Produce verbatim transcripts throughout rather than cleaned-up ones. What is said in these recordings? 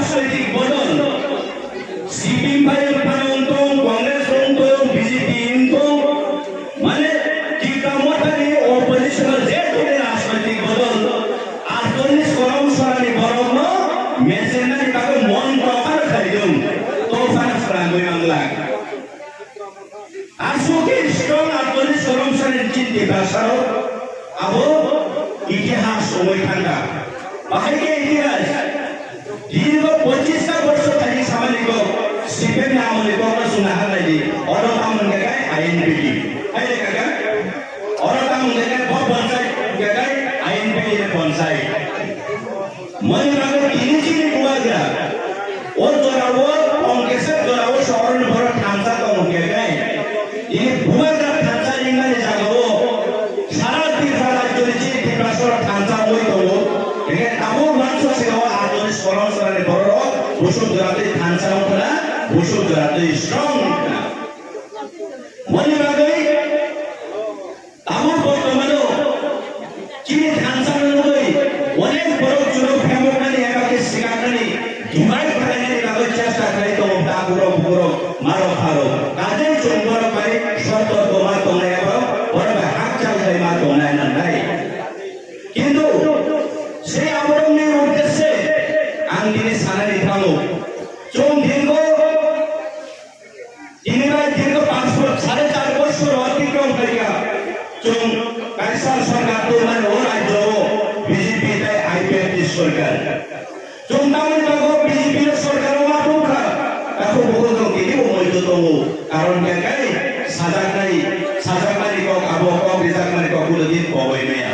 Rajnitik bodol, C P M bai wngtong, Congress wngtong, B J P wngtong, mane Tipra Mothani opposition je thani rajnitik bodol, atollis korom sorani borokno mechenani bagwi mon tokar khaidung, topha swrangwi manglak. Aswk khe strong attorney soromsari chinti basaro abo itihas wngwi thangkha. Bahai khe itihas. Dino pochis ta borsor thani samani kok, C P M ni amoni kok no chwngno hanaidi. Oro tamo hwnkhe khai I N P T. Hai le kaka? Oro tamo hwnkhe khai bo bonsai hwnkhe khai I N P T ni bonsai. Mani bagwi tini chini bubagra. O jorao, Tongkesa jorao sohorni borok thansa tongo keknai. Tini bubagra thansa ringmani jagao sara Tripura rajyoni chini Tiprasoro thansa wngwi tongo. Hingkhe tabuk mangso singao atoni soron sorani bororok busuk joratwi thansa wngkha, busuk joratwi strong wngkha. Mani bagwi Tabuk bortomano chini thansa nugwi onek borok chwngno phemoknani eba khe swkaknani, divide khlainani bagwi chesta khlai tongo, ta borok borok maro pharo. Kaje chwng borok bai sotorko ma tongnai eba borok bai hakchal khai ma tongnai nangnai. Kintu sei aborokni uddesye ang tini sanani thango. Chwng dirgo Tini bai dirgo panch bor, sare char bosor otikrom khaikha. Chwng kaisa sorkar tongmani o rajyo o B J P tei I P F T sorkar. Chwng tamoni bagwi B J P ni sorkar o ma tongkha. Takhuk bukhuk chwng tini bo moito tongo. Karon khe kai sajaknai, sajakmani kok abo kok rijakmani kok kulo din koboi maya.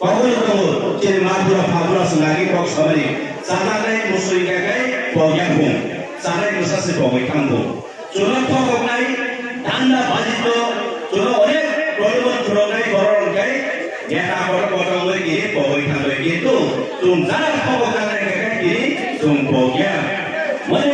Kok kulo tongo, chini ma bura pha bura swng agi kok samani. Sajaknai musui khe kai kok yaphung. Sanai bwsa se koboi thango. Chwngno thokoknai, danda bajito, chwngno onek problem o thwroknai borok hwnkhe neta borok kotorwi kiri koboi thangwi kintu chwng jana thokoknai hwnkhe khe kiri chwng kok ya. Mani